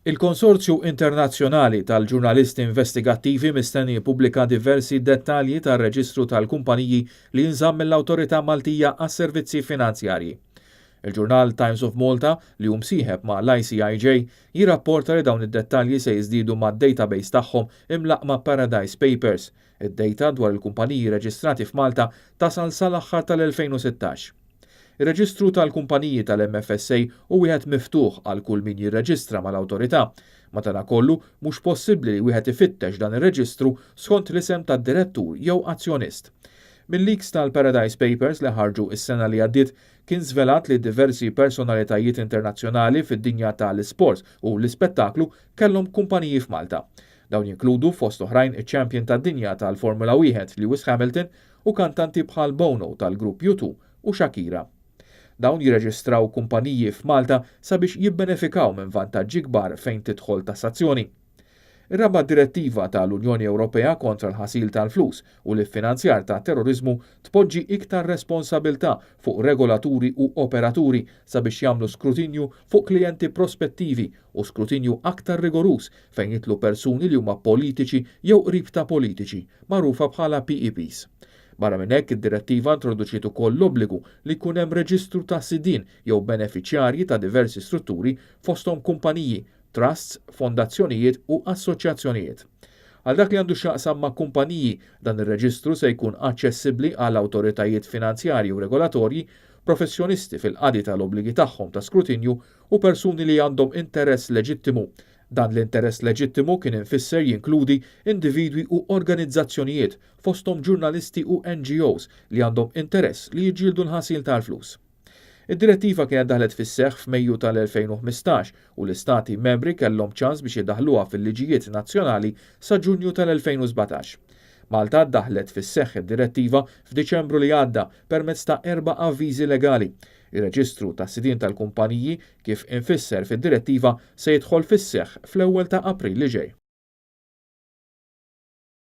Il-Konsorzju Internazzjonali tal-Ġurnalisti Investigattivi mistenni jippubblika diversi dettalji tar-reġistru tal-kumpaniji li jinżamm mill-Awtorità Maltija għas-Servizzi Finanzjarji. Il-ġurnal Times of Malta, li hu msieħeb ma' l-ICIJ, jirrapporta li dawn id-dettalji se jiżdiedu mad-database tagħhom imlaqqma Paradise Papers. Id-data dwar il-kumpaniji reġistrati f'Malta tasal sal-aħħar tal-2016. Ir-reġistru tal-kumpaniji tal-MFSA hu wieħed miftuħ għal kull min jirreġistra mal-awtorità. Madankollu, mhux possibbli li wieħed ifittex dan ir-reġistru skont l-isem tad-direttur jew azzjonist. Mil-leaks tal-Paradise Papers li ħarġu s-sena li għaddiet kien żvelat li diversi personalitajiet internazzjonali fid-dinja tal-isports u l-ispettaklu kellhom kumpaniji f'Malta. Dawn jinkludu fost oħrajn iċ-champion tad-dinja tal-Formula 1 Lewis Hamilton u kantanti bħal Bono tal-grupp U2 u Shakira. Dawn jirreġistraw kumpaniji f'Malta sabiex jibbenefikaw minn vantaġġi kbar fejn tidħol tassazzjoni. Ir-raba' direttiva tal-Unjoni Ewropea kontra l-ħasil tal-flus u l-iffinanzjar ta' terroriżmu tpoġġi iktar responsabilità fuq regolaturi u operaturi sabiex jagħmlu skrutinju fuq klijenti prospettivi u skrutinju aktar rigoruż fejn jidħlu persuni li huma politiċi jew qrib ta' politiċi, magħrufa bħala PEPs. Barra minn hekk, id-direttiva introduċiet ukoll l-obbligu li jkun hemm reġistru ta' sidien jew benefiċjarji ta' diversi strutturi fosthom kumpaniji, trusts, fondazzjonijiet u assoċjazzjonijiet. Għal dak li għandu x'jaqsam ma' kumpaniji, dan ir-reġistru se jkun aċċessibbli għal awtoritajiet finanzjarji u regolatorji, professjonisti fil-qadi tal-obbligi tagħhom ta' skrutinju u persuni li għandhom interess leġittimu. Dan l-interess leġittimu kien infisser jinkludi individwi u organizzazzjonijiet fosthom ġurnalisti u NGOs li għandhom interess li jiġġieldu l-ħasil tal-flus. Id-direttiva kienet daħlet fis-seħħ f'Mejju tal-2015 u l-istati membri kellhom ċans biex idaħħluha fil-liġijiet nazzjonali sa Ġunju tal-2017. Malta daħlet fis-seħħ id-direttiva f'Diċembru li għadda permezz ta' erba' avviżi legali. Ir-reġistru tas-sidien tal-kumpaniji kif infisser fid-direttiva se jidħol fis-seħħ fl-ewwel ta' April li ġej.